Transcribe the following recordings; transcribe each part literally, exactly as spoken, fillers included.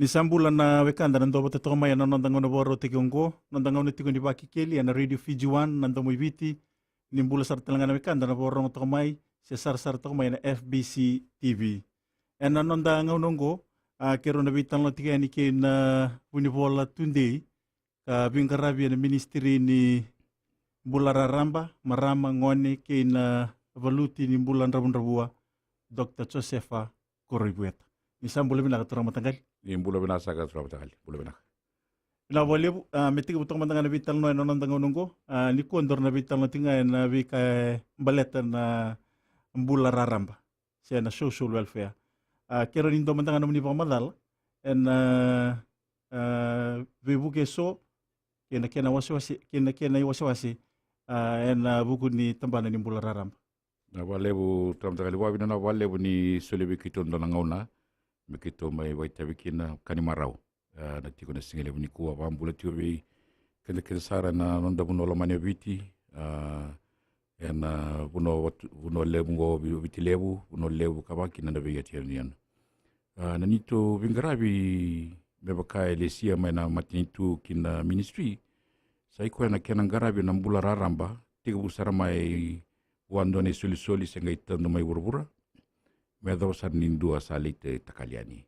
Ni sa bula na wekada na dau vata toka mai ena noda gauna vakarautaki oqo, noda gauna tiko ni Vakekeli ena Radio Fiji One, na Domo i Viti. Ni bula sara tale ga na wekada na vakarorogo toka mai se sarasara toka mai ena F B C T V. Ena noda gauna oqo, a, keirau na veitalanoataki yani kei na Vunivola Tudei, ka veiqaravi ena ministry ni bula raraba, marama, gone kei na valuti ni bula dravudravua, Doctor Josefa Koroivueta. Ni sa bula vinaka turaga mataqali. Ni bula vinaka saka turaga mataqali. Bula vinaka. Vinaka vakalevu, a, me tekivu toka mada ga na veitalanoa ena noda gauna oqo, a, nikua daru na veitalanoa tiko ga ena veika e baleta na bula raraba se na social welfare. A, keirau ni dua mada ga nomuni vakamacala ena, a, veivuke eso kei na kena wasewase, kei na kena iwasewase, a, ena vuku ni tabana ni bula raraba. Na vakalevu turaga mataqali, vakavinavinaka vakalevu ni solia vei keitou dua na gauna me keitou mai vakaitavi kina ka ni marau. A, na tiko na siga levu nikua, vakabula tiko vei keda kece sara ena noda vanua lomani o Viti, a, ena vanua vatu-, vanua levu oqo, Vi-, Viti Levu, Vanua Levu, ka vaka kina na veiyanuyanu. A, na neitou veiqaravi me vaka e lesia mai na matanitu ki na ministry, sa i koya na kena qaravi na bula raraba, tekivu sara mai vua dua na isolisoli se qai tadu mai vuravura me yacova sara ni dua sa lai takali yani.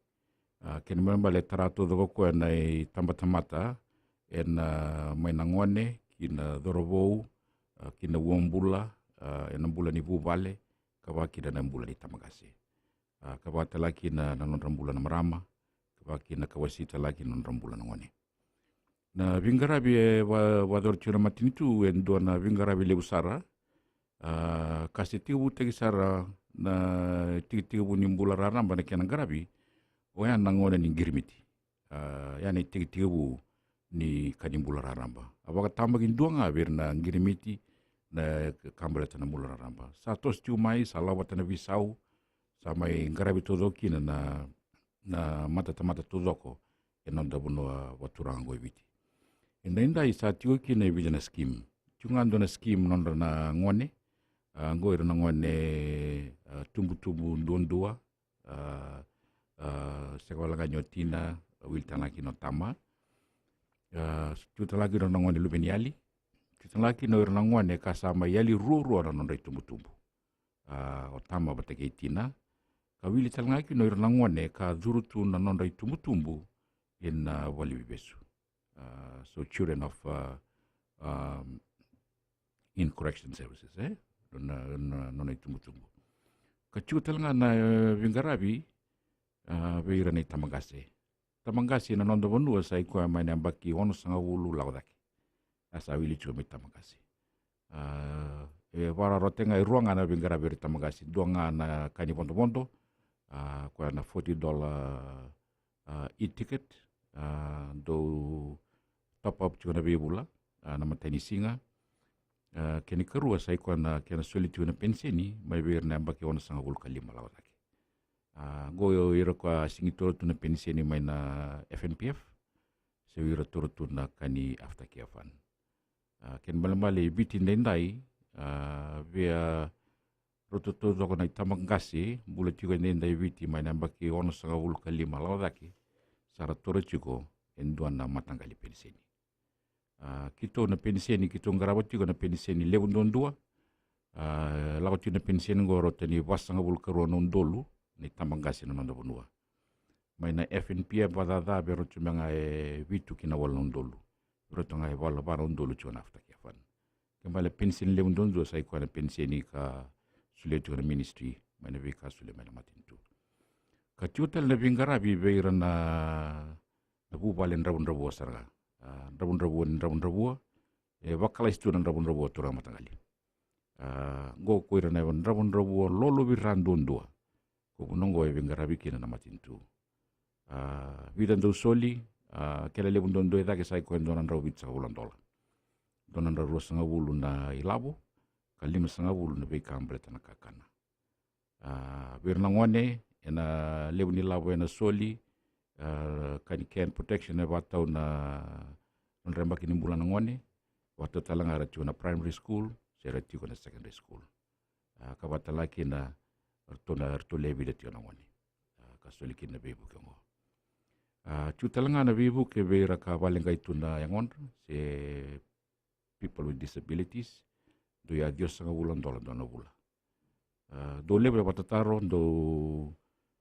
A, kena ibalebale e tara taucoko o koya na itabatamata ena, a, mai na gone ki na cauravou, a, ki na uabula, a, ena bula ni vuvale, ka vaka kina na bula ni tabaqase. A, ka vaka tale ga kina na nodra bula na marama, ka vaka kina ka wasei tale ga kina na nodra bula na gone. Na veiqaravi e va-, vakayacora tiko na matanitu e dua na veiqaravi levu sara, a, ka se tekivutaki sara na tekitekivu ni bula raraba na kena qaravi, oya na gauna ni qirimiti. A, ya na itekitekivu ni ka ni bula raraba. A vakatabakidua ga vei ira na qirimiti na ka baleta na bula raraba. Sa toso tiko mai, sa lako vata na veisau, sa mai qaravi taucoko kina na, na matatamata taucoko ena noda vanua vakaturaga oqo e Viti. Edaidai sa tiko kina e vica na scheme. Tiko ga dua na scheme nodra na gone, a, oqo ira na gone, a, tubutubu duadua, a, a, sega wale ga ni o tina, a, wili tale ga kina o tama. A, tiko tale ga kina o ira na gone luveniyali. Tiko tale ga kina o ira na gone ka sa mai yali ruarua na nodra itubutubu. A, o tama vata kei tina. Ka wili tale ga kina o ira na gone ka curu tu na nodra itubutubu ena, a, valeniveivesu. A, so children of, a, um, in correction services, e? Nona, nona, nona itubutubu. Ka tiko tale ga na, e, veiqaravi, a, vei ira na itabaqase. Tabaqase ena noda vanua sa i koya mai na yabaki onosagavulu lako cake. A sa wili tiko me itabaqase. A, e vakararotaki ga e rua ga na veiqaravi vei ira itabaqase. Dua ga na ka ni vodovodo, a, koya na forty dollar, a, e-ticket, a, dau top up tiko na veivula, a, na matanisiga. A, kena ikarua sa i koya na kena soli tiko na peniseni mai vei ira na yabaki onosagavulu ka lima lako cake. A, oqo o ira koya a sega ni taura tu na peniseni mai na F N P F, se o ira taura tu na ka ni aftercare fund. A, kena ibalebale e Viti edaidai, a, via rauta taucoko na itabaqase bula tiko edaidai e Viti mai na yabaki onosagavulu ka lima lako cake, sa ra taura tiko e dua na mataqali peniseni. A, keitou na peniseni keitou qarava tiko na peniseni levu duadua. A, lako tiko na peniseni oqo rauta ni vasagavulu ka rua na udolu na itabaqase ena noda vanua. Mai na F N P F vakacaca vei rauta me ga e vitu ki na walu na udolu. Vei rauta ga e va na udolu tiko na aftercare fund. Kena ibalebale peniseni levu duadua sa i koya na peniseni ka solia tiko na ministry mai na veika solia mai na matanitu. Ka tiko tale na veiqaravi vei ira na, na vuvale dravudravua sara ga. A, dravudravua ni dravudravua, e vakalasi tu na dravudravua turaga mataqali. A, oqo ko ira na dravudravua lolovira duadua. Ko vuna oqo e veiqaravi kina na matanitu. A, vica dau soli, a, kena levu duadua e cake sa i koya e dua na drau vitusagavulu na dola. Dua na drau ruasagavulu na ilavo, ka limasagavulu na veika baleta na kakana. A, vei ira na gone, ena levu ni lavo ena soli, a, ka ni care and protection e vakatau na nodra yabaki ni bula na gone, vakatau tale ga era tiko na primary school se era tiko na secondary school. A, ka vakatale ga kina ratou na, ratou lewe vica tiko na gone. A, ka soli kina na veivuke oqo. A, tu tale ga na veivuke vei ira ka vale qai tu na yagodra se people with disabilities, dou ya ciwasagavulu na dola dua na vula. A, dou levu e vakatataro, dou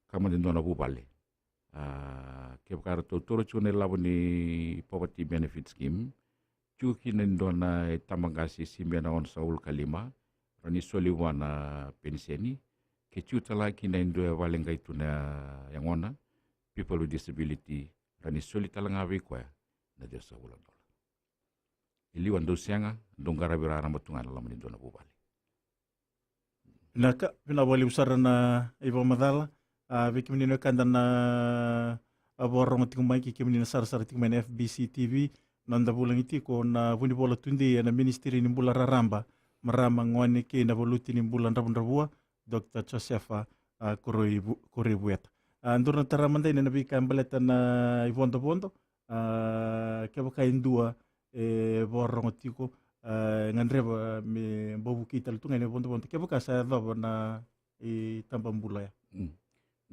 kama de dua na vuvale. A, kevaka ratou taura tiko na ilavo ni poverty benefit scheme, tiko kina e dua na itabaqase sibi ena onosagavulu ka lima, ra ni soli vua na peniseni, ke tiko tale ga kina e dua e vale qai tu na yagona, people with disability, ra ni soli tale ga vei koya na ciwasagavulu na dola. I liu a dou sega, dou qaravi raraba tu ga na loma ni dua na vuvale. Vinaka, vinaka vakalevu sara na ivakamacala. A, vei kemuni na wekada na, a, vakarorogo tiko mai kei kemuni na sarasara tiko mai na F B C T V, noda vulagi tiko na vunivola tudei ena Ministry ni Bula Raraba, Marama, Gone kei na Valuti ni Bula Dravudravua, Doctor Josefa, a, Koroivu-, Koroivueta. A, dou na tara mada ina na veika baleta na ivodovodo, a, kevaka e dua e vakarorogo tiko, a, e gadreva me bau vukei tale tu ga ena ivodovodo kevaka sa yacova na itababula ya. Mm.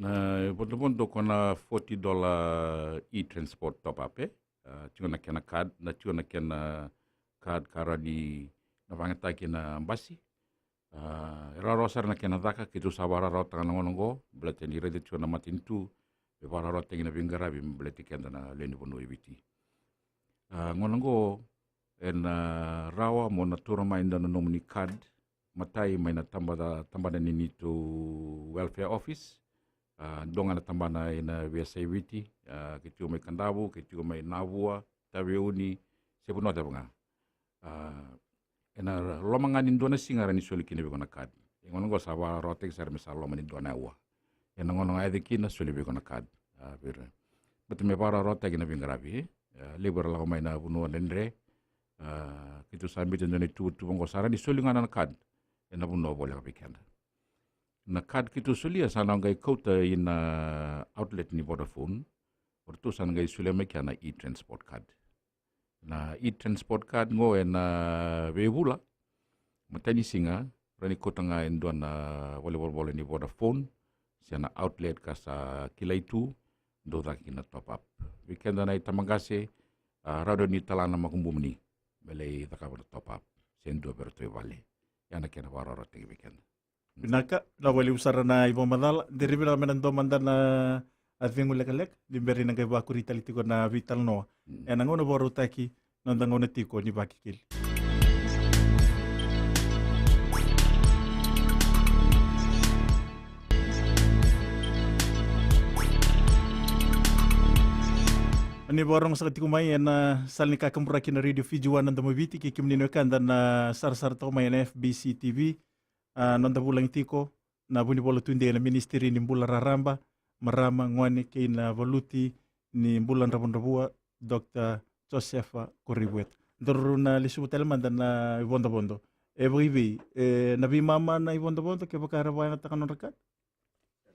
Na ivodovodo ko na forty dollar e-transport top up, e? A, tiko na kena card, na tiko na kena card ka rawa ni na vakayagataki na basi. A, e rawarawa sara na kena caka, keitou sa vakarawarawataka na gauna oqo, baleta ni raica tiko na matanitu me vakarawarawataki na veiqaravi me baleti keda na lewe ni vanua e Viti. A, gauna oqo, ena rawa mo na taura mai e dua na nomuni card, matai mai na taba-, tabana ni neitou welfare office, a, dua ga na tabana ena veiyasai Viti, a, ke tiko mai Kadavu, ke tiko mai Navua, Taveuni, se vanua cava ga. A, ena loma ga ni dua na siga ra ni soli kina vei iko na card. E gauna oqo sa vakarautaki sara me sa loma ni dua na aua. Ena gauna ga e yaco kina soli vei iko na card. A, vei ira. Baleta me vakarautaki na veiqaravi, e. A, levu era lako mai na vanua dredre. A, keitou sa biuta e dua na ituvatuva oqo sa ra ni soli ga na card. Ena vanua voleka vei keda. Na card keitou solia sa na qai kauta ina outlet ni Vodafone. O ratou sa na qai solia mai kea na e-transport card. Na e-transport card qo ena veivula, matai ni siga, ra ni kauta ga e dua na valenivolavola ni Vodafone, se na outlet ka sa kilai tu, dou caka kina top up. Vei keda na itabaqase, a, rawa ni tala na makubumuni me lai cakava na top up, se dua vei ratou i vale. Ya na kena vakarautaki vei keda. Vinaka, vinaka vakalevu sara na ivakamacala. De ri vinaka me na dua mada na, a, cegu lekaleka ni bera ni na qai vakuri tale tiko na veitalanoa. Mm. Ena gauna vakarautaki, noda gauna tiko ni Vakekeli. Ni vakarorogo saka tiko mai ena sala ni kakaburaki na Radio Fiji One na Domo i Viti, kei kemuni na wekada na sarasara toka mai ena F B C T V. A, noda vulagi tiko na vunivola tudei ena Ministry ni Bula Raraba, Marama, Gone kei na Valuti ni Bula Dravudravua, Doctor Josefa Korivueta. Daru na lesuva tale mada na ivodovodo. E vakaivei, e, na veimama na ivodovodo kevaka era vakayagataka nodra card?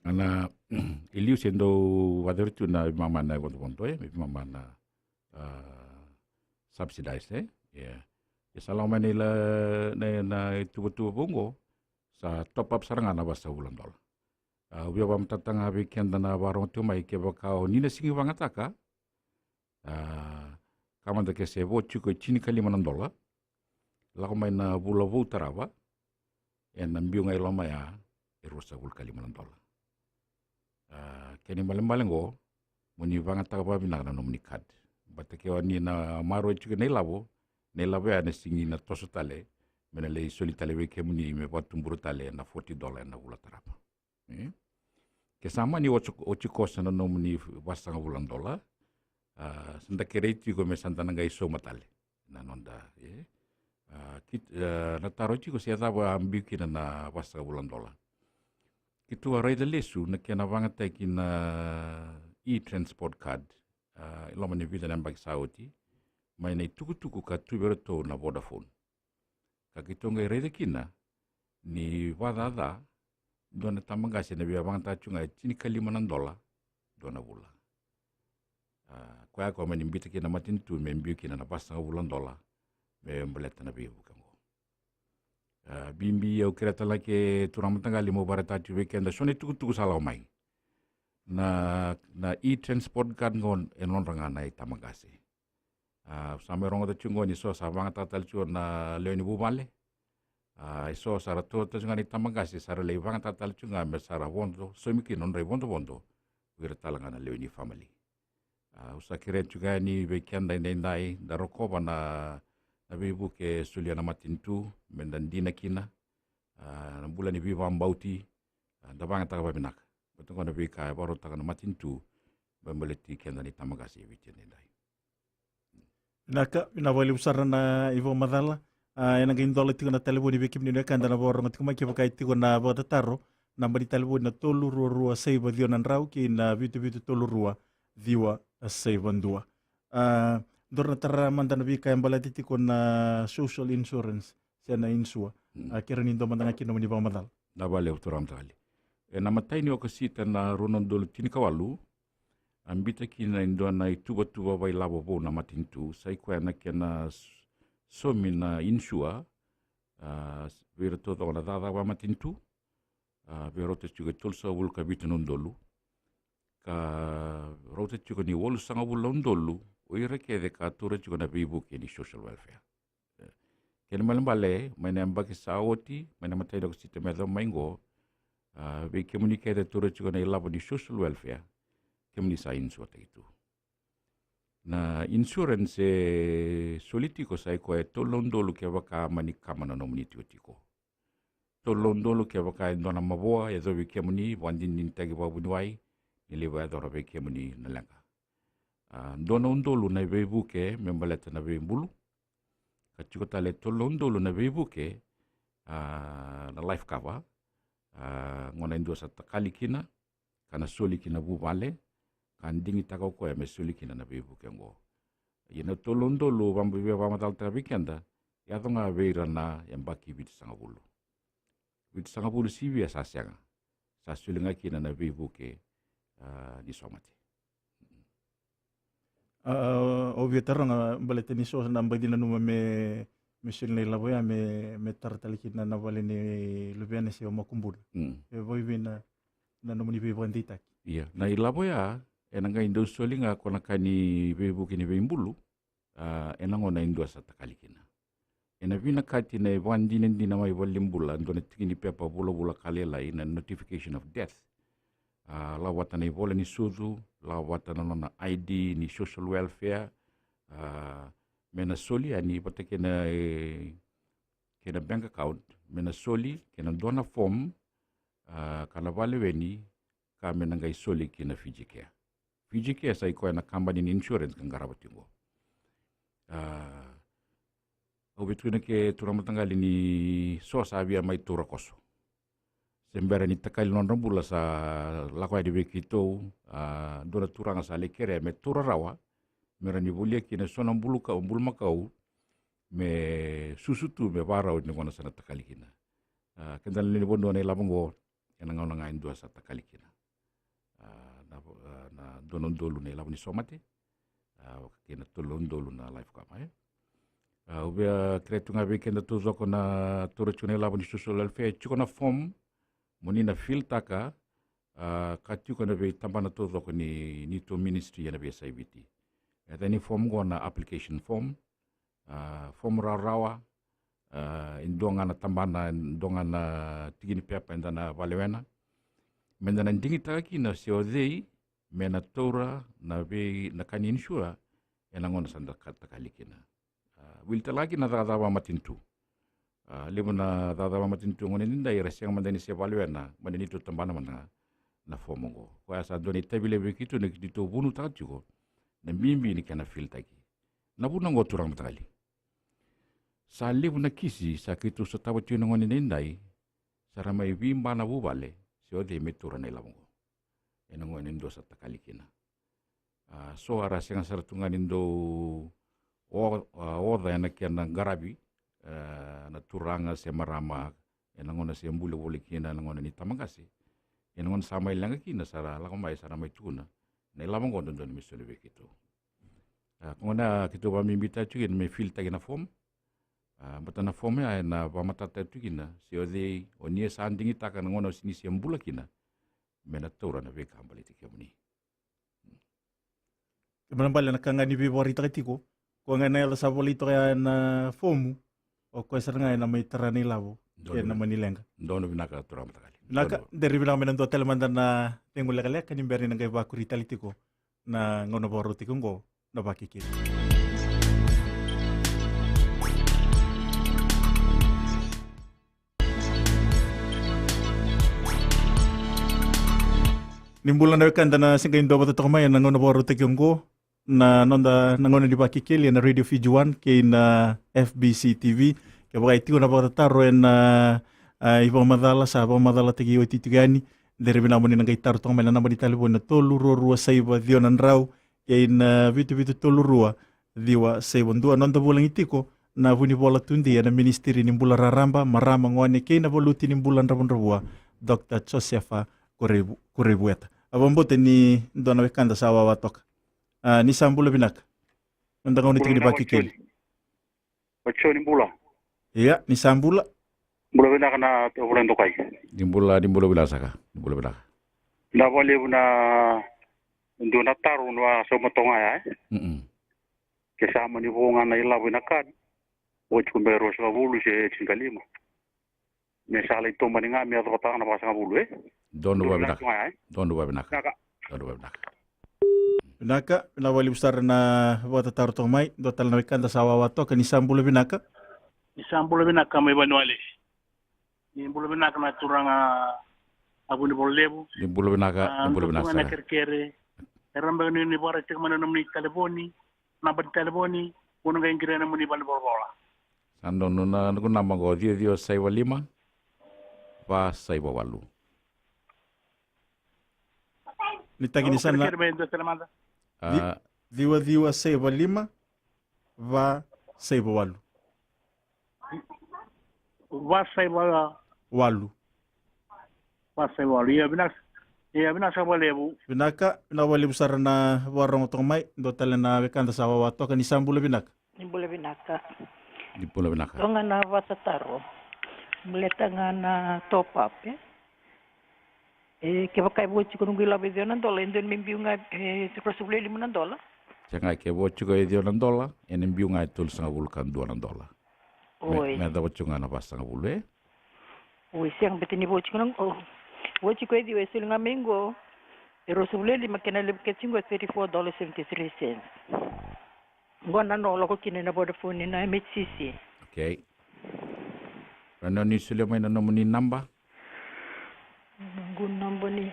Ana, i liu se dau vakacari tu na veimama na ivodovodo, e, veimama na, a, subsidized, e? Ia. Ia sa lako mai na ila, na, na ituvatuva vou oqo, sa top up sara ga na vasagavulu na dola. A, au via vakamatatataka ga vei keda na vakarorogo tiko mai, kevaka o ni na sega ni vakayagataka, a, ka mada ke se vo tiko e tinikalima na dola, lako mai na vula vou tarava, ena biu ga i loma ya e ruasagavulu ka lima na dola. A, kena ibalebale oqo, mo ni vakayagataka vakavinaka na nomuni card. Baleta ke o ni na maroroi tiko na ilavo, na ilavo ya ena sega ni na toso tale, me na lai soli tale vei kemuni me vakatubura tale na forty dola ena vula tarava. E? Ke sa mani oti, oti koso na nomuni vasagavulu na dola, a, sa da kerei tiko me sa da na qai sauma tale na noda, e? A, kit-, a, na taro tiko se cava a biu kina na vasagavulu na dola. Keitou a raica lesu na kena vakayagataki na e-transport card, a, i loma ni vica na yabaki sa oti, mai na itukutuku ka tu vei iratou na Vodafone. Ka keitou qai raica kina ni vakacaca, dua na tabaqase ena via vakayagataka tu ga e tinikalima na dola, dua na vula. A, koya ko mani biuta kina na matanitu me biu kina na vasagavulu na dola me baleta na veivuke oqo. A, bibi au kerea tale ga, turaga, mataqali, mo vakaraitaka tu vei keda so na itukutuku sa lako mai. Na, na e-transport card qo e nodra ga na itabaqase. A, sa mai rogoca tiko qo ni so sa vagataka tale tiko na lewe ni vuvale. A, e so sa ra taura tale tiko ga na itabaqase, sa ra lai vagataka tale tiko ga me sa ra vodo, saumi kina na nodra ivodovodo ko ira tale ga na lewe ni family. A, au sa kerea tiko yani vei keda edaidai da rokova na, na veivuke e solia na matanitu me da dina kina. A, na bula ni veivakabauti, a, da vagataka vakavinaka. Baleta qo na veika e vakarautaka na matanitu me baleti keda na itabaqase e Viti edaidai. Vinaka, vinaka vakalevu sara na ivakamacala. A, ena qai dola tiko na talevoni vei kemuni na wekada na vakarorogo tiko mai, kevaka e tiko na vakatataro, naba ni talevoni na tolu rua rua saiva ciwa na drau kei na vitu vitu tolu rua ciwa saiva dua. A, dou na tara mada na veika e baleta tiko na social insurance se na insure. Mm. A, kerea ni dua mada ga kina nomuni vakamacala. Vinaka vakalevu turaga mataqali. Ena imatai ni Okosita na rua na udolu tinikawalu, a biuta kina e dua na ituvatuva vakailavo vou na matanitu, sa i koya na kena s-, saumi na insure, a, vei ira taucoko na cakacaka vakamatanitu, a, vei rauta tiko e tolusagavulu ka vitu na udolu, ka rauta tiko ni walusagavulu na udolu o ira kece ka taura tiko na veivuke ni social welfare. Kena ibalebale, mai na yabaki sa oti, mai na imatai ni Okosita me yacova mai qo, a, vei kemuni kece taura tiko na ilavo ni social welfare, kemuni sa insuataki tu. Na insurance e soli tiko sa i koya e tolu na udolu kevaka mani kama na nomuni tikotiko. Tolu na udolu kevaka e dua na mavoa e yacovi kemuni, vakadinadinataki vakavuniwai, ni lai vakayacora vei kemuni na leqa. A, dua na udolu na veivuke me baleta na veibulu. Ka tiko tale e tolu na udolu na veivuke, a, na life cover, a, gona e dua sa takali kina, ka na soli kina vuvale, ka digitaka o koya me soli kina na veivuke oqo. Ia na tolu na udolu vaka-, via vakamacalataka vei keda, yaco ga vei ira na yabaki vitusagavulu. Vitusagavulu sivia sa sega. Sa soli ga kina na veivuke, a, ni somate. A, au via taroga baleta ni so na baci nanuma me, me soli na ilavo ya me, me tara tale kina na vale ni luvena se o makubuna. Mm. E vakaevei na, na nomuni veivakadeitaki? Ia, na ilavo ya ena qai dau soli ga ko na ka ni veivuke ni veibulu, a, ena gona e dua sa takali kina. Ena vinakati na ivakadinadina mai valenibula, dua na tiki ni pepa vulavula ka lailai, na notification of death. A, lako vata na ivola ni sucu, lako vata na nona I D ni social welfare, a, me na soli yani vata kei na, e, kei na bank account, me na soli kei na dua na form, a, ka na valeweni, ka me na qai soli ki na Fiji Care. Fiji Care sa i koya na kabani ni insurance ka qarava tiko. A, au via tukuna ke turaga mataqali ni so sa via mai taura koso. Se bera ni takali nodra bula sa lako yani vei keitou, a, dua na turaga sa lai kerea me taura rawa, me rawa ni volia kina so na buluka-, bulumakau, me susu tu me vakarau ni gona sa na takali kina. A, keda na lewe ni vanua na ilavo oqo, ena gauna ga e dua sa takali kina. A, na, a, na dua na udolu na ilavo ni somate, a, kei na tolu na udolu na life cover, e. A, au via kerea tu ga vei keda taucoko na taura tiko na ilavo ni social welfare, e tiko na form mo ni na fill taka, a, ka tiko ena veitabana taucoko ni, ni neitou ministry ena veiyasai Viti. E yaca ni form qo na application form, a, form rawarawa, a, e dua ga na tabana, e dua ga na tiki ni pepa eda na valewena. Meda na digitaka kina se o cei me na taura na vei, na ka ni insure ena gauna sa da ka-, takali kina. A, wili tale ga kina na cakacaka vakamatanitu. A, levu na cakacaka vakamatanitu gona ni dai era sega mada ni se valewena mai na neitou tabana mada ga na form oqo. Koya sa dua na itavi levu vei keitou na keitou vunutaka tiko na bibi ni kena fill taki. Na vuna oqo turaga mataqali, sa levu na kisi sa keitou sotava tiko na gone daidai, sa ra mai veiba na vuvale se o cei me taura na ilavo oqo. Ena gauna e dua sa takali kina. A, so era sega sara tu ga ni dau o-, a, oca ena kena qaravi, e, na turaga se marama, ena gauna se bula voli kina ena gauna ni tabaqase. Ena gauna sa mai leqa kina sa ra lako mai sa ra mai tukuna na ilavo oqo dodonu me soli vei keitou. A, ko gona keitou vakabibitaka tiko kina me fill taki na form. A, baleta na form ya ena vakamatatataki tiko kina se o cei o ni sa digitaka na gauna o ni se bula kina. me na taura na veika baleti kemuni. Kemuni bale na ka ga ni veivakaraitaka tiko, ko ga na yaca sa volai toka ya na fomu, o koya sara ga ena mai tara na ilavo kei na mani leqa. Donu vinaka turaga Matakali. Vinaka, donu. Deri vinaka me na dua tale mada na cegu lekaleka ni bera ni na qai vakuri tale tiko na gauna vakarautaki oqo na Vakekeli. Ni bula na wekada na se qai dua vata toka mai ena gauna vakarautaki oqo na noda na gauna ni Vakekeli ena Radio Fiji One kei na F B C T V. Kevaka e tiko na vakatataro ena, a, ivakamacala sa vakamacalataki oti tiko yani, deri vinaka mo ni na qai taro toka mai na naba ni talevoni na tolu rua rua saiva ciwa na drau kei na vitu vitu tolu rua ciwa saiva dua. Noda vulagi tiko na vunivola tudei ena Minisitiri ni Bula Raraba, Marama, Gone kei na Valuti ni Bula Dravudravua, Doctor Josefa Kureivu-, Kureivueta. A vakabauta ni dua na wekada sa wawa toka. A, ni sa bula vinaka. Noda gauna tiko ni Vakekeli. Otioti ni bula. Ia, ni sa bula. Bula vinaka na tau vula dokai. Ni bula, ni bula vinaka saka. Ni bula vinaka. Na valevu na dua na taro na sauma toga ya, e? Mm-mm. Ke sa mani vo ga na ilavo ina kad, oti ko me rua sagavulu se tinikalima. Me sa lai tomani ga me yaco vata ga na vasagavulu, e? Donu vavinaka. Donu vavinaka. Vinaka. Donu vavinaka. Vinaka, vinaka vakalevu sara na vakatataro toka mai. Dua tale na wekada sa wawa toka, ni sa bula vinaka. Ni sa bula vinaka mai Vanuale. Ni bula vinaka na turaga a vunivola levu. Ni bula vinaka, ni bula vinaka sara. Kerekere. E rawa beka ni vakaraitaka mai na nomuni talevoni, naba ni talevoni, mo na qai qiri ena nomuni valenivolavola. Sa donu na noqu naba oqo, ciwa ciwa saiva lima, va saiva walu. Ni taki ni sa na. Kerekere me dua tale mada. A. Ci-, ciwa ciwa saiva lima, va saiva walu. Va saiva walu. Va saiva walu. Ia vinaka. Ia vinaka saka vakalevu. Vinaka, vinaka vakalevu sara na vakarogo toka mai. Dua tale na wekada sa wawa toka, ni sa bula vinaka. Ni bula vinaka. Ni bula vinaka. Toka ga na vakatataro. Baleta ga na top up, e? E, kevaka e vo tiko noqu ilavo e ciwa na dola, e dodonu me biu ga e ruasagavulu ka lima na dola? Sega, ke vo tiko e ciwa na dola, ena biu ga e tolusagavulu ka dua na dola. Oi. Me, me yacova tiko ga na vasagavulu, e? Oi, sega, baleta ni vo tiko na, o, vo tiko e ciwa e soli ga mai qo e ruasagavulu ka lima, kena levu kece qo e thirty-four dollars seventy-three cents. Qo na noqu lako kina ena Vodafone, na M H C C. Okay. Rawa ni solia mai na nomuni naba? Noqu naba ni.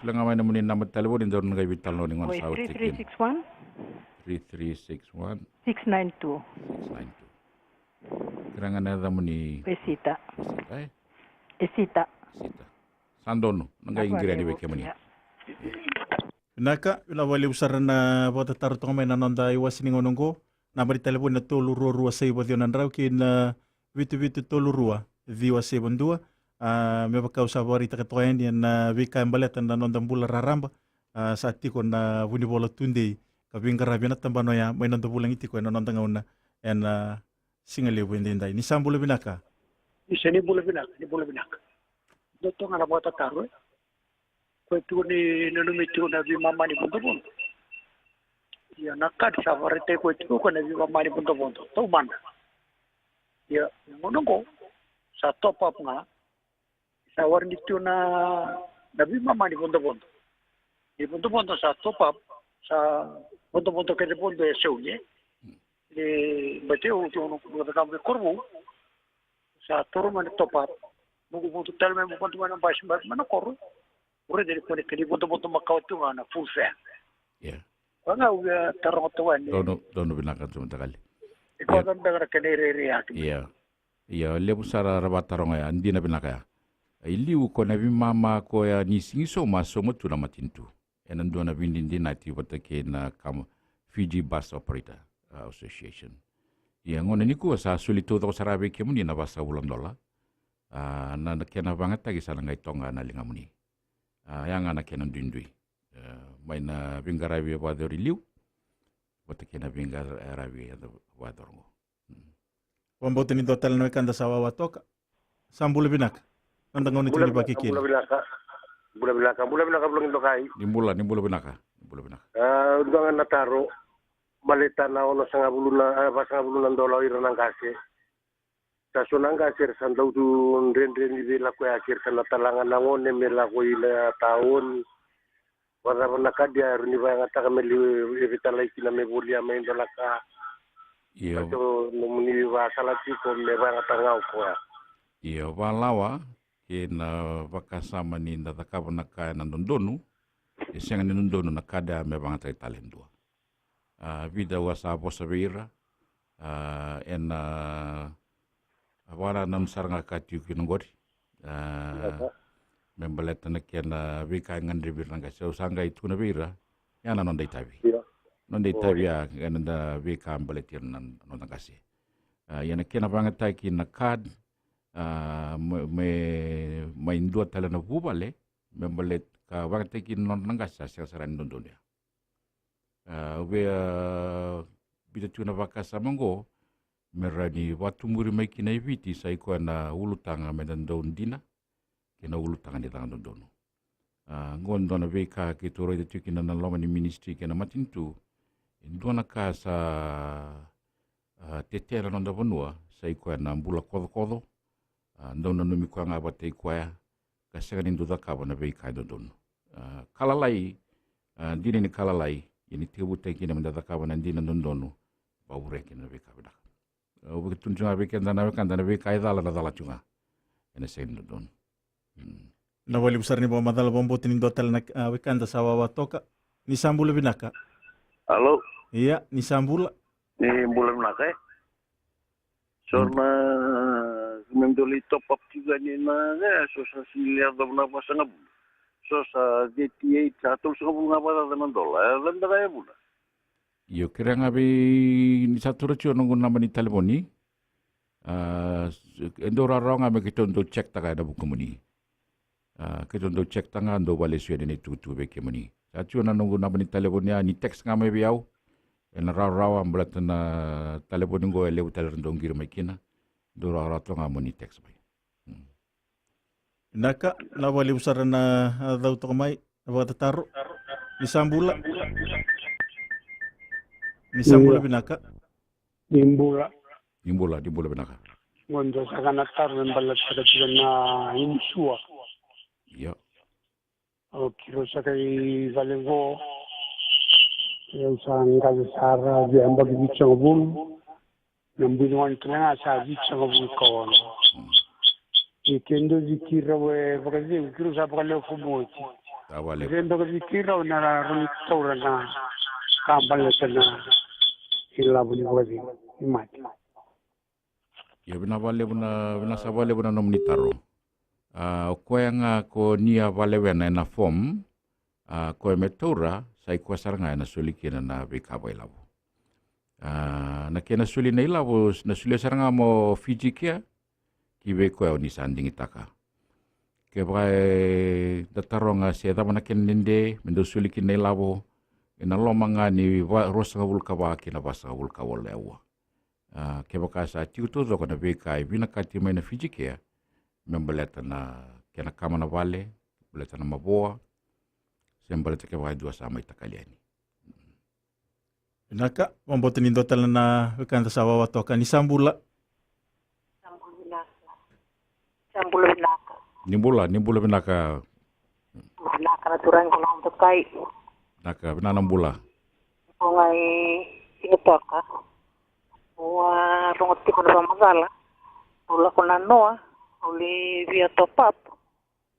Solia ga mai na nomuni naba talevoni, daru na qai veitalanoa ni gauna sa oti kina. Three three six one. Three three six one. Six nine two. Six nine two. Kerea ga na yacamuni. Esita. Esita, e? Esita. Esita. Sa donu, na qai qiri yani vei kemuni. Ia. Vinaka, vinaka vakalevu sara na vakatataro toka mai na noda iwase ni gauna oqo. Naba ni talevoni na tolu rua rua saiva ciwa na drau kei na vitu vitu tolu rua ciwa saiva dua. A, me vaka au sa vakaraitaka toka yani ena veika e baleta na noda bula raraba. A, sa tiko na vunivola tudei ka veiqaravi ena tabana oya mai noda vulagi tiko ena noda gauna ena siga levu edaidai. Ni sa bula vinaka. Isa, ni bula vinaka, ni bula vinaka. Dua toka ga na vakatataro, e? Koya tiko ni nanumi tiko na veimama ni vodovodo. Ia na kadi sa vakaraitaki koya tiko koya na veimama ni vodovodo. Taumada. Ia na gauna oqo sa top up ga. Sa waraki tiko na, na veimama ni vodovodo. Ni vodovodo sa top up, sa vodovodo kece vodo e sauni, e. Ni bati au tiko na, na, na, na, na Korovou. Sa toro mai na top up. Noqu vodo tale mai, mo vodo mai na basi mai, mai na koro. Ure deli kone kani vodovodo makawa tu ga na full fare. Ia. Koya ga au via taroga tu ga ni. Donu, donu vinaka tu Matakali. E koya ga beka na kena irairai ya tu. Ia. Ia, levu sara ra vakataroga ya, dina vinaka ya. I liu ko na veimama koya ni siga i sauma, sauma tu na matanitu. Ena dua na veidinadinati vata kei na kama Fiji Bus Operator, uh, Association. Ia gona nikua sa soli taucoko sara vei kemuni na vasagavulu na dola. A, na, na kena vagataki sa na qai toqa na ligamuni. A, ya ga na kena duidui. A, mai na veiqaravi e vakayacori liu vata kei na veiqaravi e vakayacori qo. Mm. Vakabauta ni dua tale na wekada sa wawa toka. Sa bula vinaka. Noda gauna tiko ni Vakekeli. Bula vinaka. Bula vinaka, bula vinaka, Vulagidokai. Ni bula, ni bula vinaka, ni bula vinaka. A, dua ga na taro, baleta na onosagavulu na, a, vasagavulu na dola o ira na qase. Sa so na qase era sa dau tu dredre ni veilakoyaki, era sa na tala ga na gone me lako i na taoni. Vakacava na kadi ya, era ni vakayagataka me liu e veitalai kina me volia mai e dua na ka. Io. Sa so nomuni vakasala tiko me vakayagataka ga o koya. Io, valawa kei na vakasama ni da cakava na ka ena dodonu, e sega ni dodonu na kadi ya me vakayagataki tale e dua. A, vica au a sa vosa vei ira, a, ena, a, vakanananu sara ga ka tiko kina oqori. A, me baleta na kena veika e gadrevi ira na qase, au sa qai tukuna vei ira, ya na noda itavi. Io. Noda itavi ya, ena da veika baleti ira na noda qase. A, ia na kena vakayagataki na card, a, me, me, mai dua tale na vuvale, me baleta ka vakayagataki na nodra na qase, sa sega sara ni dodonu ya. A, au via, a, biuta tiko na vakasama oqo, me rawa ni vakatuburi mai kina e Viti, sa i koya na ulutaga me da dau dina, kei na ulutaga ni caka dodonu. A, oqo dua na veika keitou raica tiko kina na loma ni ministry kei na matanitu, e dua na ka sa, a, tete na noda vanua, sa i koya na bula kocokoco, a, dau nanumi koya ga vata i koya, ka sega ni dau cakava na veika e dodonu. A, ka lalai, a, dina ni ka lalai, ia ni tekivutaki kina me da cakava na dina dodonu, vakavurea kina na veika vinaka. A, au via tukuna tiko ga vei keda na wekada, na veika e cala na cala tiko ga. Ena sega ni dodonu. Mm. Na vakalevu sara ni vakamacala, vakabauta ni dua tale na, a, wekada sa wawa toka. Ni sa bula vinaka. Alo. Ia, ni sa bula. Ni bula vinaka, e. So na, me dua lai top up tiko yani na, e, so sa sili yacova na vasagavulu. So sa thirty-eight, sa tolusagavulu ga vakacaca na dola. E, cava beka e vuna? Io, kerea ga vei, ni sa taura tiko noqu naba ni talevoni. A, e dau rawarawa ga me keitou dau check taka ena vukumuni. A, keitou dau check taka ga, dau vakalesu yani na itukutuku vei kemuni. Sa tiko na noqu naba ni talevoni ya, ni text ga mai vei au. Ena rawarawa, baleta na talevoni qo e levu tale era dau qiri mai kina. Dau rawarawa toka ga mo ni text mai. Mm. Vinaka, na vakalevu sara na, a, cau toka mai, na vakatataro. Ni sa bula. Ni sa bula. Io. Vinaka. Ni bula. Ni bula, ni bula vinaka. Qo dua saka na taro me baleta saka tiko na insua. Io. O keirau saka i vale qo. Au sa qase sara, via yabaki vitusagavulu. Na bui ni gone tale ga sa vitusagavulu ka ono. Ia ke dua vei keirau e vakacegu, keirau sa vakalewe fomu oti. Sa vakalewe. Ke dua vei keirau na rawa ni taura na ka baleta na ilavo ni vakacegu ni mate. Ia vinaka vakalevu na, vinaka saka vakalevu na nomuni taro. A, o koya ga ko ni a vakalewena ena form, a, koya me taura, sa i koya sara ga ena soli kina na veika vakailavo. A, na kena soli na ilavo, na solia sara ga mo Fiji Care, ki vei koya o ni sa digitaka. Kevaka eda taroga se cava na kena dede me dau soli kina na ilavo, ena loma ga ni va, ruasagavulu ka va kei na vasagavulu ka walu e aua. A, kevaka sa tiko taucoko na veika e vinakati mai na Fiji Care, me baleta na kena kama na vale, baleta na mavoa, se baleta kevaka e dua sa mai takali yani. Vinaka, vakabauta ni dua tale na wekada sa wawa toka. Ni sa bula. Sa bula vinaka. Sa bula vinaka. Ni bula, ni bula vinaka. Vinaka na turaga, na dokai. Vinaka, vinaka na bula. Ko ga i siga toka. Au a rogo tiko na vakamacala. Au lako na noa, au lai via top up.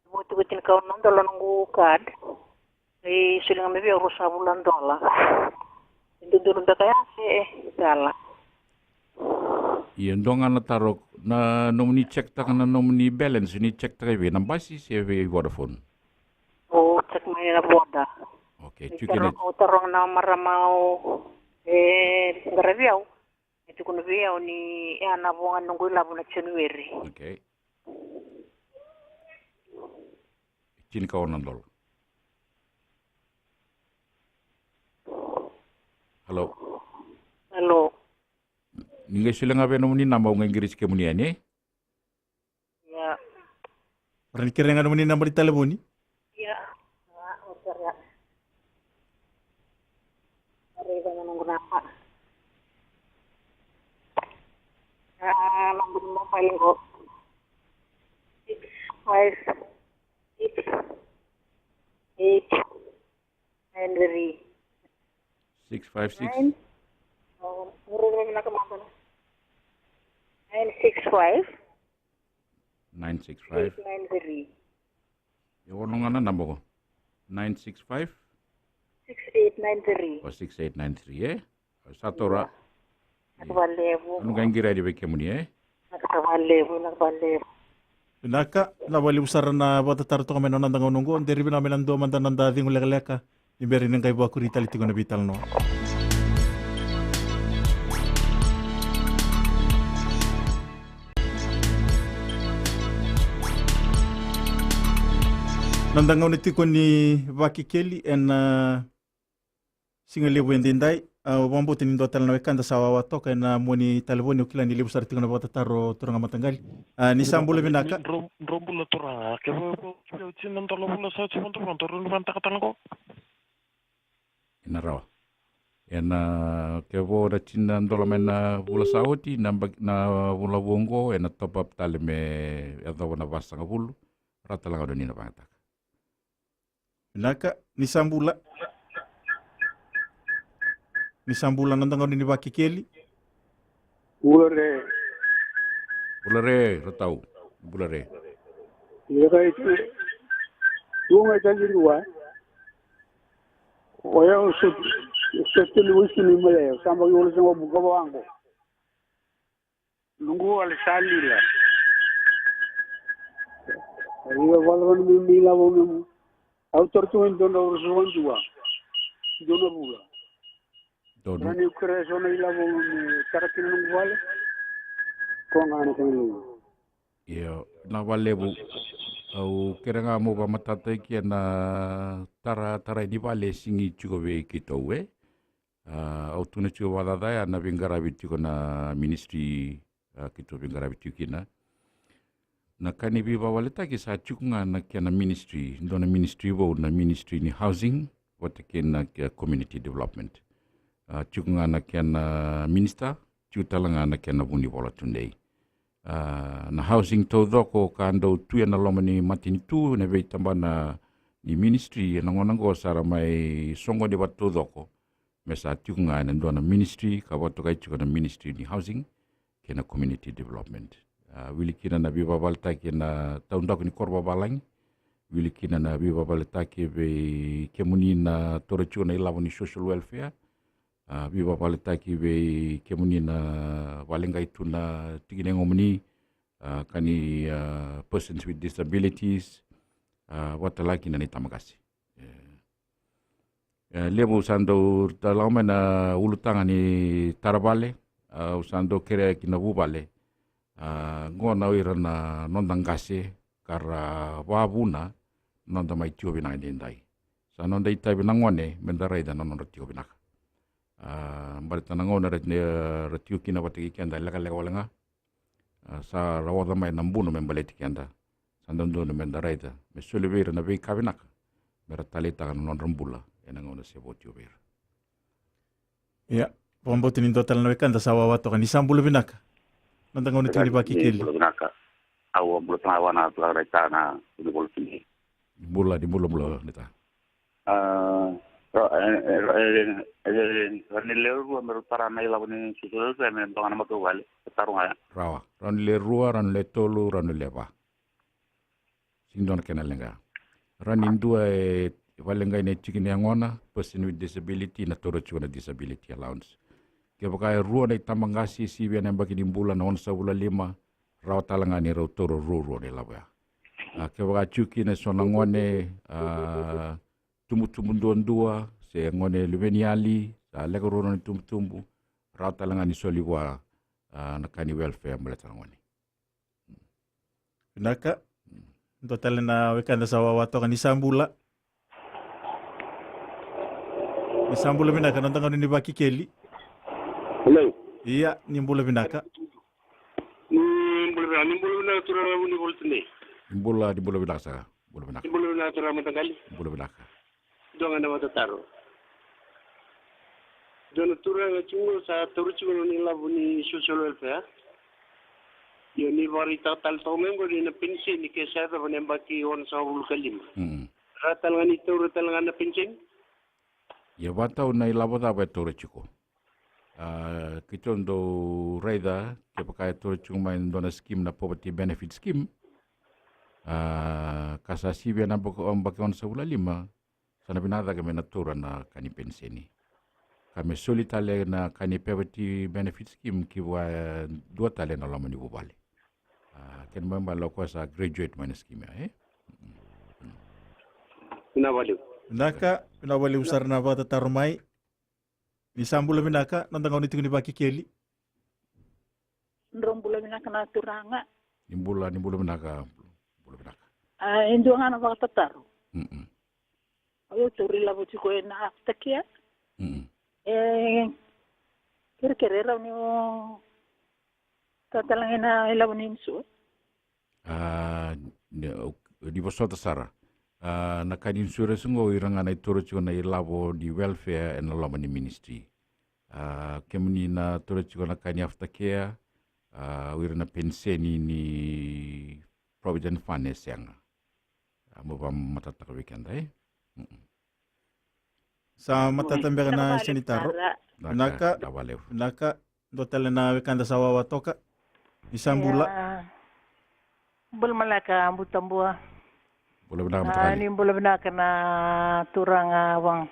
Vo tiko tinikaono na dola noqu card. E soli ga mai vei au ruasagavulu na dola. E dodonu beka ya se cala? Ia, dua ga na taro, na nomuni check taka na nomuni balance, ni check taka i vei, na basi se vei Vodafone? Au check mai na Voda. Okay, e tiko kina. Au taroga na marama au e qaravi au. E tukuna vei au ni ya na vo ga noqu ilavo na January. Okay. Tinikaono na dola. Hello. Hello. Ni qai solia ga vei nomuni naba, au qai qiriti kemuni yani, e? Ia. Rawa ni kerea ga nomuni naba ni talevoni? Ia, Ah, number ni mobile qo. Six five six eight nine three. Six five six. Nine. Oh, nguru nguru na kamata na. Nine six five. Nine six five. Eight nine three. E ono ga na naba qo. Nine six five. Six eight nine three. O six eight nine three, e? Sa taura. Vinaka vakalevu. Au qai qiri yani vei kemuni, e? Vinaka vakalevu, vinaka vakalevu. Vinaka, vinaka vakalevu sara na vakatataro toka mai na noda gauna oqo, de ri vinaka mai na dua mada na noda cegu lekaleka. Ni bera ni qai vakuri tale tiko na veitalanoa. Noda gauna tiko ni Vakekeli ena, ah, siga levu edaidai. Ah, au vakabauta ni dua tale na wekada sa wawa toka ena mua ni talevoni, au kila ni levu sara tiko na vakatataro, turaga mataqali. Ah, ni sa bula vinaka. Dro, dro bula turaga, ke vo, vo, vo, tsi na dola vula sa oti, vo, vo, vo, ni vanataka tale qo. Ena rawa. Ena, ke vo na tsi na dola mai na vula sa oti, na ba, na vula vou oqo, ena top up tale me yacova na vasagavulu, rawa tale ga ni na vagataka. Vinaka, ni sa bula. Ni sa bula, noda gauna ni Vakekeli. Bula re. Bula re, Ratau. Bula re. Ia kai tu. Tu mai tagi rua. O yau so, so tuli wisi ni mai yau. Samba ki wala sanga buka vango. Noqu vale sa lila. Ia vale vale me, me ilavo me mu. Au taura tu ga e dua na ruasagavulu ka dua. Dua na vula. Donu. Rani au kerea eso na ilavo me tara kina noqu vale. Ko ga na kena levu. Io, na valevu. Au kerea ga mo vakamatatataki ena tara, tarai ni vale e sigi tiko vei keitou, e? Ah, au tukuna tiko vakacacaya na veiqaravi tiko na ministry, ah, keitou veiqaravi tiko kina. Na ka ni veivakavaletaki sa tiko ga na kena ministry, dua na ministry vou, na ministry ni housing, vata kei na ke community development. Ah, tiko ga na kena minister, tiko tale ga na kena vunivola tudei. Ah, na housing taucoko ka dau tu ena loma ni matanitu, na veitabana ni ministry, ena gauna oqo sa ra mai soqoni vata taucoko. Me sa tiko ga ena dua na ministry, ka vakatokai tiko na ministry ni housing, kei na community development. Ah, wili kina na veivakavaletaki ena taudaku ni koro vavalagi, wili kina na veivakavaletaki vei kemuni na taura tiko na ilavo ni social welfare, ah, veivakavaletaki vei kemuni na vakaleqai tu na tiki ni yagomuni, ah, ka ni, ah, persons with disabilities, ah, vata tale ga kina na itabaqase. E, e, levu sa dau tara mai na ulutaga ni tara vale, ah, au sa dau kerea ki na vuvale. Ah, qo na o ira na noda qase ka ra vavuna na noda mai tiko vinaka edaidai. Sa noda itavi na gone me da raica na nodra tiko vinaka. Ah, baleta na gauna ra, ra tiko kina vata kei keda lekaleka wale ga. Ah, sa ra oca mai na buno me baleti keda. Sa dodonu me da raica me soli vei ira na veika vinaka me ra taleitaka na nodra bula ena gauna se vo tiko vei ira. Ia, vakabauta ni dua tale na wekada sa wawa toka. Ni sa bula vinaka. Noda gauna tiko ni Vakekeli. Bula vinaka. Au a bula taga vana tu a raitaka na uni bula tini. Ni bula, ni bula, bula ni ta. Ah, ra, eh, eh, ra, eh, eh, eh, ra ni lewe rua me ra tara na ilavo ni social welfare me doga na matavuvale. E taro ga ya. Rawa. Ra ni lewe rua, ra ni lewe tolu, ra ni lewe va. Sini dua na kena leqa. Ra ni dua e valeqai na tiki ni yagona, person with disability, na taura tiko na disability allowance. Kevaka e rua na itabaqase e sivia na yabaki ni bula na onosagavulu ka lima, rawa tale ga ni rau taura ruarua na ilavo ya. A, kevaka tiko kina eso na gone, a, tubutubu duadua, se gone luveniyali, sa leqa ruarua na itubutubu, rawa tale ga ni soli vua, a, na ka ni welfare baleta na gone. Vinaka. Dua tale na wekada sa wawa toka. Ni sa bula. Ni sa bula vinaka, noda gauna ni Vakekeli. Hello. Ia, ni bula vinaka. Ni bula vinaka, ni bula vinaka turaga vunivola tini. Ni bula, ni bula vinaka saka. Bula vinaka. Ni bula vinaka turaga mataqali. Bula vinaka. Dua ga na vakatataro. Dua na turaga tiko qo sa taura tiko na nona ilavo ni social welfare. Io, ni vakaraitaka tale toka mai qo ni na peniseni ke sa yacova na yabaki onosagavulu ka lima. Mm. Rawa tale ga ni taura tale ga na peniseni? Ia, vakatau na ilavo cava e taura tiko. A, keitou dau raica kevaka e taura tiko mai e dua na scheme, na poverty benefit scheme. A, ka sa sivia na yabaki, yabaki onosagavulu ka lima, sa na vinaka cake me na taura na ka ni peniseni. Ka me soli tale na ka ni poverty benefit scheme ki vua, e, dua tale na loma ni vuvale. A, kena ibalebale o koya sa graduate mai na scheme ya, e? Vinaka vakalevu. Vinaka, vinaka vakalevu sara na vakatataro mai. Ni sa bula vinaka, noda gauna tiko ni Vakekeli. Drau bula vinaka na turaga. Ni bula, ni bula vinaka, bula vinaka. A, e dua ga na vakatataro. Mm-mm. Au taura ilavo tiko ena aftercare. Mm-mm. E kerekere, e rawa ni o taura tale ga na ilavo ni insure? A, ni, ni vosota sara. A, na ka ni insurance qo, o ira ga na taura tiko na ilavo ni welfare ena loma ni ministry. A, kemuni na taura tiko na ka ni aftercare, a, o ira na peniseni ni Provident Fund e sega. A, mo vakamatatataka vei keda, e? Mm-mm. Sa matata beka na senitaro. Vinaka, vinaka, vinaka vakalevu. Vinaka, dua tale na wekada sa wawa toka. Ni sa bula. Ia. Bula maleka, Butabua. Bula vinaka, Butabua. A, ni bula vinaka na turaga Wang.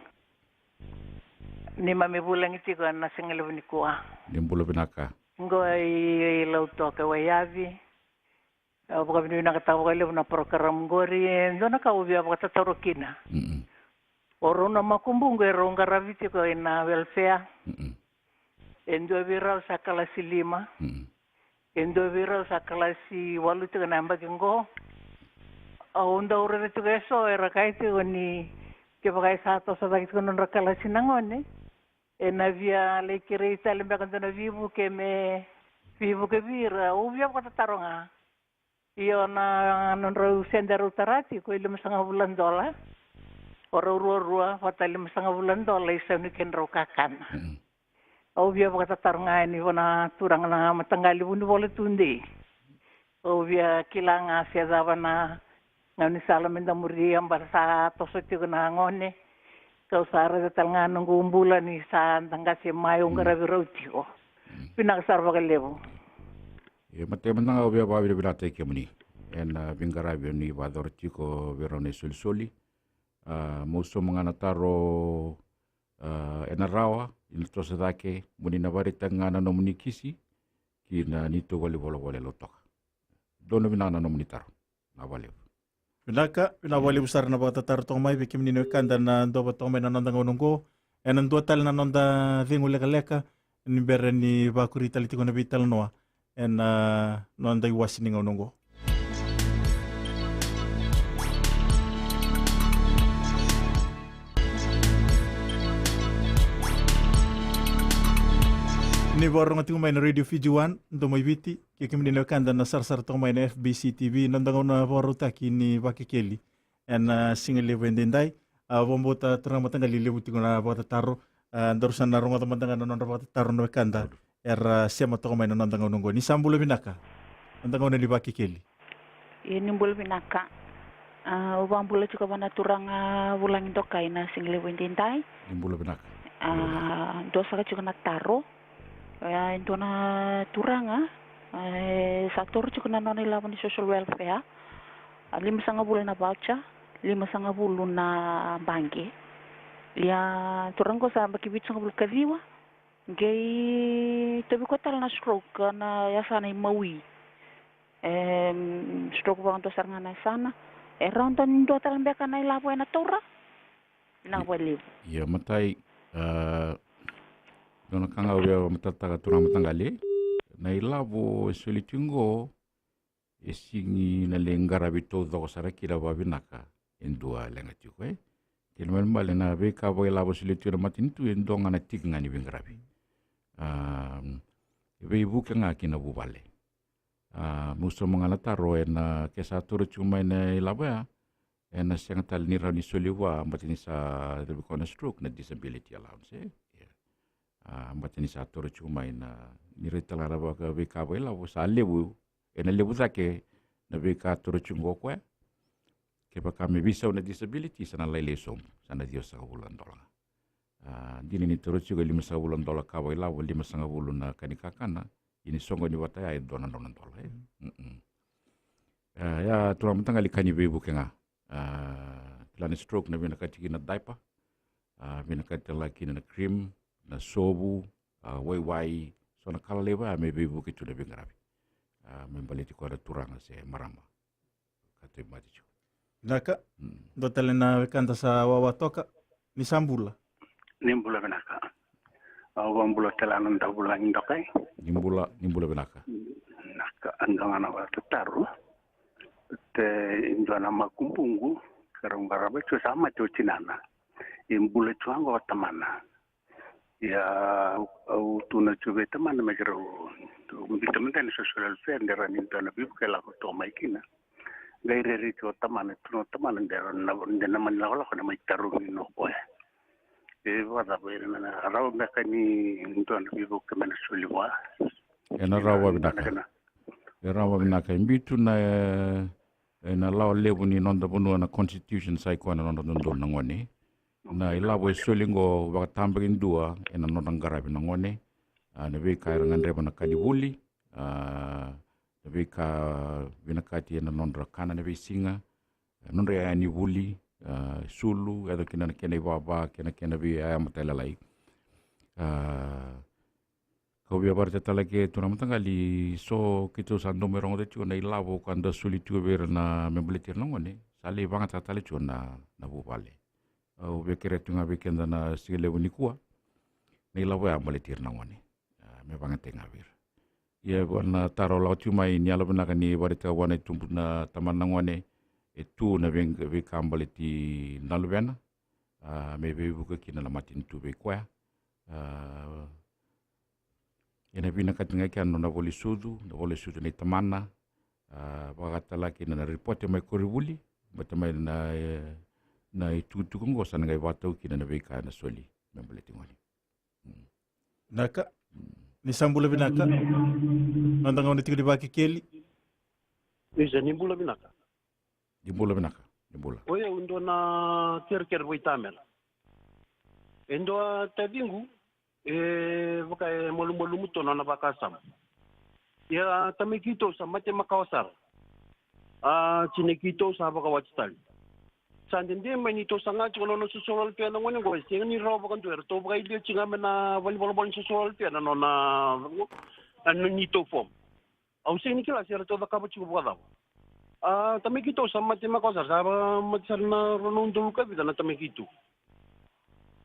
Neimami vulagi tiko ena sigalevu nikua. Ni bula vinaka. Qo i, i Lautoka, Waiyavi. Au vakavinavinakataka vakalevu na program qori, e dua na ka au via vakatataro kina. Mm-mm. O rau na makubuqu erau qaravi tiko ena welfare. Mm-mm. E dua vei rau sa kalasi lima. Mm-mm. E dua vei rau sa kalasi walu tiko na yabaki qo. Au dau raica tiko eso era kaya tiko ni kevaka e sa toso cake tiko na nodra kalasi na gone, ena via lai kerei tale beka dua na veivuke me veivuke vei ira. Au via vakatataro ga. Io, na nodrau sede rau tara tiko e limasagavulu na dola. O rau ruarua, vata limasagavulu na dola e sau ni kedrau kakana. Mm. Au via vakatataro ga yani vua na turaga na mataqali Vunivola Tudei. Au via kila ga se cava na gaunisala me da muria, baleta sa toso tiko na gone. Kau sa raica tale ga noqu bula ni sa da qase mai, au qaravi rau tiko. Mm. Vinaka sara vakalevu. Ia, matai mada ga au via vakavinavinakataki kemuni ena, a, veiqaravi o ni vakayacora tiko vei rau na isolisoli. A, meu sauma ga na taro, a, ena rawa ni toso cake, mo ni na vakaraitaka ga na nomuni kisi ki na neitou valenivolavola e Lautoka. Donu vinaka na nomuni taro. Vinaka vakalevu. Vinaka, vinaka vakalevu sara na vakatataro toka mai vei kemuni na wekada na duavata toka mai na noda gauna oqo. Ena dua tale na noda cegu lekaleka ni bera ni vakuri tale tiko na veitalanoa ena, a, noda iwase ni gauna oqo. Ni vakarorogo tiko mai na Radio Fiji One, Domo i Viti, kei kemuni na wekada na sarasara toka mai na F B C T V, noda gauna vakarautaki ni Vakekeli ena, a, sigalevu edaidai. A, vakabauta turaga mataqali levu tiko na vakatataro. A, daru sa na rogoca mada ga na nodra vakatataro na wekada era sema toka mai na noda gauna oqo. Ni sa bula vinaka, noda gauna ni Vakekeli. Ia, ni bula vinaka. A, au vakabula tiko vua na turaga vulagi dokai na sigalevu edaidai. Ni bula vinaka. A, dua saka tiko na taro. E, e dua na turaga, e, sa taura tiko na nona ilavo ni social welfare. A, limasagavulu na voucher, limasagavulu na baqe. Ia, turaga qo sa yabaki vitusagavulu ka ciwa. Qai tauvi koya tale na stroke ena yasana i Maui. E, stroke vakadua sara ga na yasana. E rawa ni dua tale beka na ilavo ena taura? Vinaka vakalevu. Ia, matai, a, dua na ka ga au via vakamatatataka, turaga mataqali, na ilavo e soli tiko qo, e sega ni na lai qaravi taucoko sara kina vakavinaka e dua leqa tiko, e? Kena ibalebale na veika vakailavo e solia tiko na matanitu e dua ga na tiki ga ni veiqaravi. A, e veivuke ga ki na vuvale. A, meu sauma ga na taro, ena, ke sa taura tiko mai na ilavo ya, ena sega tale ni rawa ni soli vua, baleta ni sa yacovi koya na stroke, na disability allowance, e? Ia. A, baleta ni sa toro tiko mai na, ni raica tale ga na vakaveika vakailavo sa levu, ena levu cake na veika toro tiko qo o koya. Kevaka me veisau na disability sa na lailai sobu, sa na ciwasagavulu na dola ga. A, dina ni toro tiko e limasagavulu na dola ka vakailavo, limasagavulu na ka ni kakana, ia ni soqoni vata ya e dua na drau na dola, e. Mm-mm. A, ia turaga mataqali, ka ni veivuke ga. A, kila ni stroke na vinakati kina na diaper, a, vinakati tale ga kina na cream, na sovu, a, waiwai, so na ka lalai vaya me veivuke tu na veiqaravi. A, me baleti koya na turaga se marama ka tauvimate tiko. Vinaka. Mm. Dua tale na wekada sa wawa toka, ni sa bula. Ni bula vinaka. Au vakabula tale ga na noda vulagi dokai. Ni bula, ni bula vinaka. Vinaka, au dua ga na vakatataro. Te dua na makubuqu, ka rau qarava tiko, sa mate o tinana. E bula tiko ga o tamana. Ia, au tukuna tiko vei tamana me keirau biuta mada na social welfare, de rawa ni dua na veivuke e lako toka mai kina. Qai rairai tiko o tamana, tukuna o tamana de na, de na mani lakolako, na mai tarogi o koya. E vakacava, e na rawa beka ni dua na veivuke me na soli vua? Ena rawa vinaka. E rawa vinaka. E biu tu na, e, ena lawa levu ni noda vanua, na constitution, sa i koya na nodra dodonu na gone. Na ilavo e soli qo vakatabakidua ena nodra qaravi na gone. A, na veika era gadreva na ka ni vuli, a, na veika vinakati ena nodra kana na veisiga, nodra iyaya ni vuli, a, sulu, yaco kina na kena ivava kei na kena veiyaya matailalai. A, kau via vakaraitaka tale ga, turaga mataqali, so keitou sa dau mai rogoca tiko na ilavo ka da soli tiko vei ira na, me baleti ira na gone, sa lai vakayagataka tale tiko na, na vuvale. Au via kerea tu ga vei keda na siga levu nikua na ilavo ya baleti ira na gone. A, me vakayagataki ga vei ira. Ia vua na taro lako tiko mai, ni yalovinaka ni vakaraitaka vua na itubu na tamana na gone, e tu na vei, veika baleti na luvena, a, me veivuke kina na matanitu vei koya. A, ena vinakati ga kina na nona vola ni sucu, na vola ni sucu nei tamana, a, vakayagataka tale ga kina na ripote mai koronivuli, baleta mai na, e, na itukutuku oqo sa na qai vakatau kina na veika ena soli me baleti gone. Mm. Vinaka. Mm. Ni sa bula vinaka. Noda gauna tiko ni Vakekeli. Isa, ni bula vinaka. Ni bula vinaka. Ni bula. O yau e dua na kerekere vakaitamera. E dua taciqu, e vaka e malumalumu tu na nona vakasama. Ia tamai keitou sa mate makawa sara. A, tinai keitou sa vakawati tale. Sa dede mai ni tou saga tiko na nona social welfare na gone qo, e sega ni rawa vakadua, eratou vakayalia tiko ga mai na valenivolavola ni social welfare na nona, na neitou form. Au sega ni kila se ratou cakava tiko vakacava. A, tamai keitou sa mate makawa sara, sa va-, mate sara na rua na udolu ka vica na tamai keitou.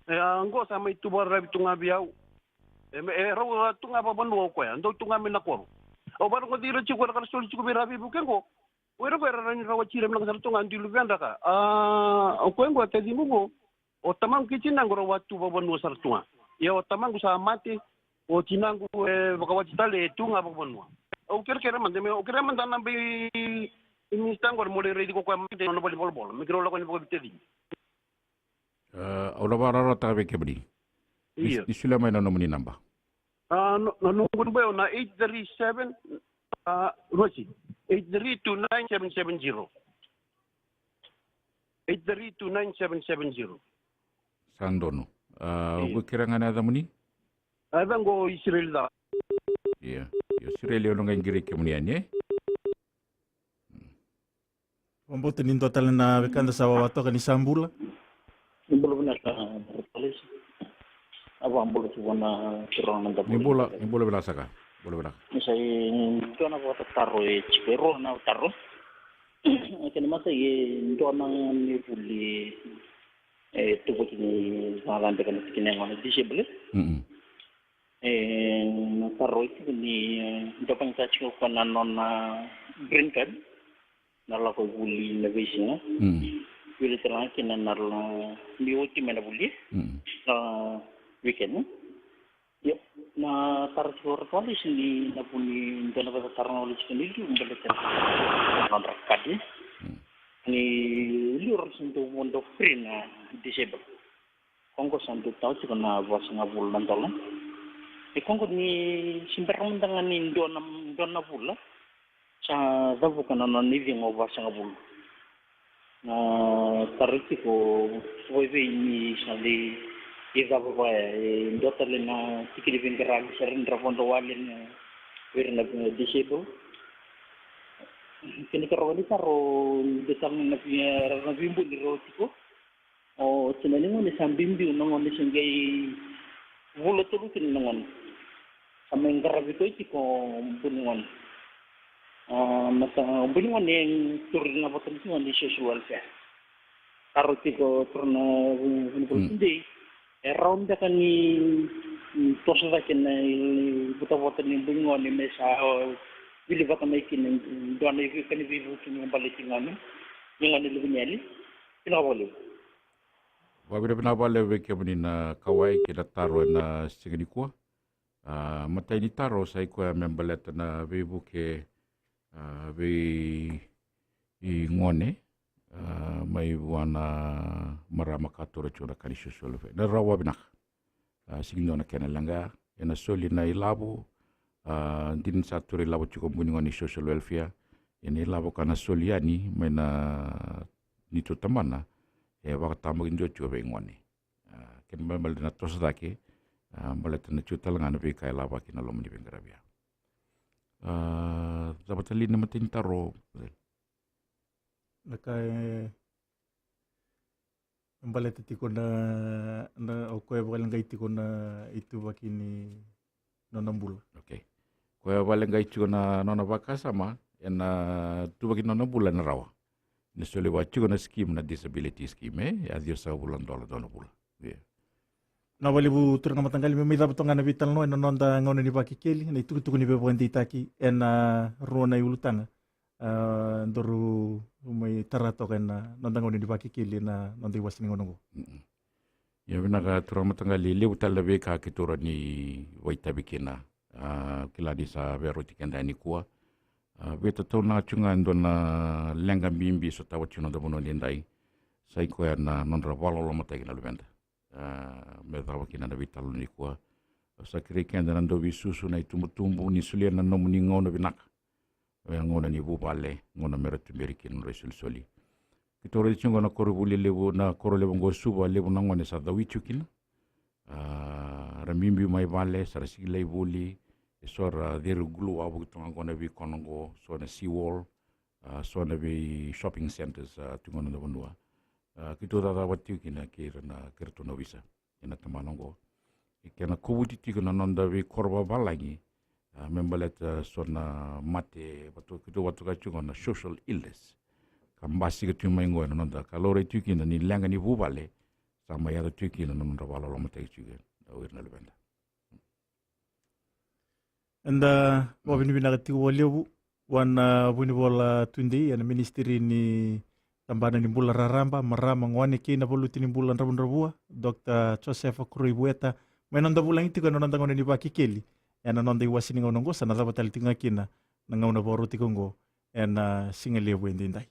E, a, qo sa mai tu vakararavi tu ga vei au. E, e rau, a, tu ga vakavanua o koya, dau tu ga mai na koro. Au vakarogoci ira tiko, era ka ra soli tiko vei ira na veivuke qo. O ira qo era rawa ni rawati ira vinaka sara tu ga, dui luvedra ka. A, o koya qo, a taciqu qo, o tamaqu kei tinaqu rau a tu vakavanua sara tu ga. Ia o tamaqu sa mate, o tinaqu e vakawati tale, e tu ga vakavanua. Au kerekere mada, me, au kerea mada na naba i, i minisita qori mo lai raici ko koya mada ena nona valenivolavola, me keirau lako yani vakavitacini. A, au na vakarautaka vei kemuni. Ni, io, ni solia mai na nomuni naba. A, no, na noqu naba o na eight three seven, a, Rosi, eight three two nine seven seven zero. Eight three two nine seven seven zero. Sa donu. A, io, o kerea ga na yacamuni? A, yacaqu o Isireli Ca. Io, io, Isireli, au na qai qiri kemuni yani, e? Vakabauta ni dua tale na wekada sa wawa toka, ni sa bula. Ni bula vinaka, Rotolesi. A, vakabula tu vua na turaga na Ni bula, ni bula vinaka saka. Bula vinaka. Ni sa i dua na vakatataro e tiko, e rua na taro. E kena mata e dua na ni vuli e tuvaki ni vakacabe ka na tikina e gona disable. Mm-mm. E na taro e tiko ni, e, dua vakatataro tiko ko na nona green card. Na lako vuli na veisiga. Mm. Vili tale ga kina na la ni oti mai na vuli. Mm. Na weekend. Io, na taro tiko Rotolesi ni na vu ni dua na vakatataro na Rotolesi ni liu baleta na nodra kadi. Mm. Ni liu ra sa dau vodo free na disable. Oqo sa dau tau tiko na vasagavulu na dola. E koqo ni se bera mada ga ni dua na, dua na vula sa cavuka na nona iciga o vasagavulu. Na taro tiko, vaevei ni sa lai cava vaya, e dua tale na tiki ni veiqaravi sa ra dra vodo wale na vei ira na disable. Kena karua ni taro, dua tale na vei, na veibuli rau tiko. O tina ni gone sa biubiu na gone se qai vula tolu kina na gone. Sa mai qaravi koya tiko buni gone. A, mata buni gone e turi na vata ni gone social welfare. Taro tiko turu na vunivuli dei. E rawa beka ni, ni toso cake na i votavota ni buni gone me sa, o, vili vata mai kina dua na i vei, ka ni veivuke ni baleti gone. Ni gone levu ni yali. Vinaka vakalevu. Vakavinavinaka vakalevu vei kemuni na kauwai kei na taro ena siga nikua. A, matai ni taro sa i koya me baleta na veivuke, a, vei i gone, a, mai vua na marama ka taura tiko na ka ni social welfare. Na rawa vinaka. A, sigi dua na kena leqa, ena soli na ilavo, a, dina sa taura ilavo tiko buni gone ni social welfare, ena ilavo ka na soli yani mai na neitou tabana, e vakatabakidua tiko vei gone. A, kena ibalebale na toso cake, a, baleta na tiko tale ga na veika e lavaki na loma ni veiqaravi ya. A, cava tale na matai ni taro? Na ka e baleta tiko na, na o koya vakaleqai tiko na ituvaki ni nona bula. Okay. Koya vakaleqai tiko na nona vakasama ena tuvaki nona bula ena rawa. Ni soli vua tiko na scheme, na disability scheme, e, e ciwasagavulu na dola dua na vula. Ia. Vinaka vakalevu turaga mataqali, me mai cava toka ga na veitalanoa ena noda gauna ni Vakekeli, na itukutuku ni veivakadeitaki ena rua na iulutaga. A, daru mai tara toka ena noda gauna ni Vakekeli ena noda iwase ni gauna oqo. Mm-mm. Ia vinaka turaga mataqali, levu tale na veika keitou rawa ni vakaitavi kina. A, kila ni sa via rauti keda nikua. A, veitataunaka tiko ga e dua na leqa bibi e sotava tiko na noda vanua nidai. Sa i koya na nodra vakalolomataki na luveda. A, me cava kina na veitalanoa nikua. Au sa kerei keda na dau veisusu na itubutubu ni solia na nomuni gauna vinaka. E gauna ni vuvale, gauna mera tuberi kina na nodra isolisoli. Keitou raica tiko na koronivuli levu, na koro levu oqo Suva, levu na gone sa cau i tiko kina. A, ra biubiu mai vale, sa ra sigi lai vuli, eso ra ciri glue, a vuki toka oqo na veikoro oqo, so na seawall, a, so na vei shopping centres, a, tiko na noda vanua. A, keitou cakacaka vata tiko kina kei ira na, kei iratou na ovisa ena tabana oqo. E kena kovuti tiko na noda veikoro vavalagi, a, me baleta so na mate, vatu-, keitou vakatokai tiko na social illness. Ka basika tiko mai oqo ena noda, ka laurai tiko kina ni leqa ni vuvale, sa mai yaco tiko kina na nodra vakalolomataki tiko kina o ira na luveda. Eda vakavinavinaka tiko vakalevu vua na vunivola tudei ena ministry ni tabana ni bula raraba, marama, gone kei na valuti ni bula dravudravua, Doctor Josefa Kuraivueta, mai noda vulagi tiko ena noda gauna ni Vakekeli ena noda iwase ni gauna oqo, sa na cava tale tiko ga kina na gauna vakarau tiko oqo ena siga levu edaidai.